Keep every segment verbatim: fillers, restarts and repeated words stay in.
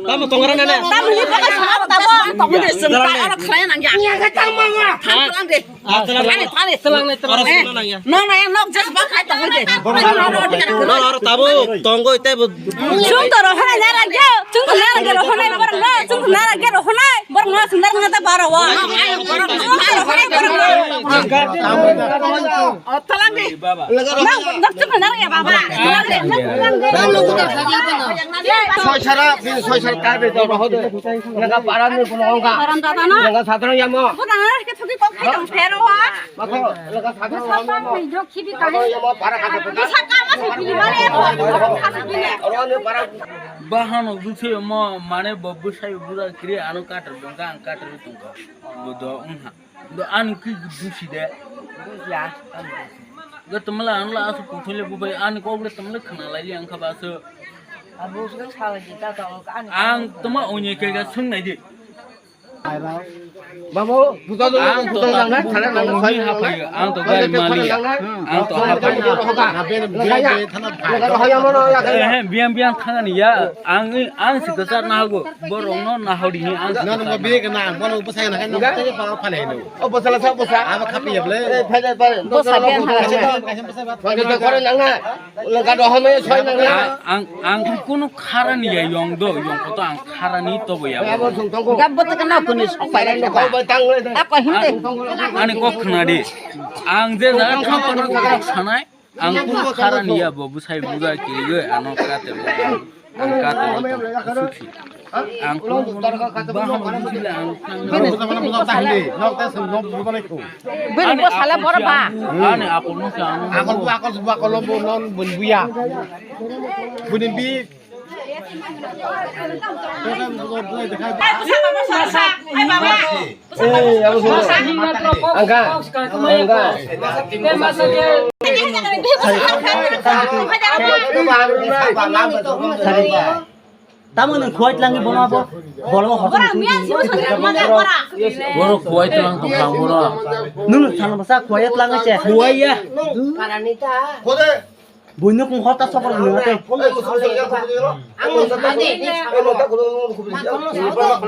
Tamo tongra nana. Tamo ni pakai sama tamo. Tamo de sengta aro khlai nang ya. Tang tang de. Ah, tang. Ani tang de. Tang nang tang. Oro sengta nang ya. No no ya nok jas ba khai tong de. No no oro tabo tongoi tabo. Chung to rohonai nara ge. Chung to nara ge rohonai bor no. Chung to nara ge rohonai bor no sundar ngata baro wa. Chung to rohonai bor no. Talang de. Nang, nang, nang, ya, baba. Soisara, bini soisara ta be to bahode. Nang para ni kono ongka. Haram dada na. Nang sadro yamo. Ko dana ke thoki ko khai tong phero ha. Mako, nang sadro yamo. Yo khibi kahe. Sadro yamo para kata. Bisa kama se pili male ko. Oro ni para. Bahano duse mo mane bobu sai bura kri ano katar dongka ang katar tongka. Bodo ongha. Do ani ki dusi de. Dusi ya. Do tamla anla asu puthule bubai ani kok le tamla khna lai ang kha ba asu. Abu sung sala ji ta ta ani. Ang tama onye ke ga sung nai di. Babu, puto do, ang puto to nang na, thana nang na, ni hapai, ang to gari mali, ang to hapai. Eh, biang biang thangani ya, ang ang sikasar na hago, borong no na hodi ni ang. Na no be na, bono bwsai na kan, tei pa phale no. O bwsala sa bwsa. Aba khapi ya ble. Eh, phale phale. Bwsa ben ha. Phale to kore nang na. Lengka do home soi nang na. Ang ang to kuno khara ni ya yong do, yong ko to ang khara ni to bo ya. Abo sung tong ko. Gabbo to kana kuni sok pai ran ko. Ko ba tang le. Apa hinde? Ani kok khna di. Ang je na khapa no kok sanai. Ang kuno khara ni ya bo bwsai bura kiri go ano kate bo. Ang kate bo sukhi. Ang kuno bahano bujile ang. Bini bo sala bor ba. Ani akol no sa ano. Akol bu akol bu akol bu non bun buya. Buni bi. Eh, abo sung. Angka. Angka. Tamo nang khuai tlangi bono abo. Bolo ho. Bora miya sima sangre mata bora. Boro khuai tlang tong khang boro. Nunu sana basa khuai tlangi che. Khuai ya. Buino kung hota sokol nung ate.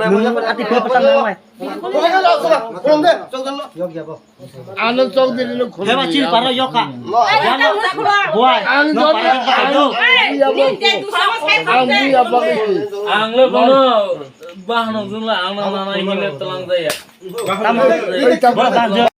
Nung ati pe patang nang mai. Ano chok diri no khulum. Heba chil paro yoka. Boy. Ang no jodi para ang yoka. Ang buya bagi. Ang le bono bahno jumla ang na na hile telang jaya. Tamo. Bora dan.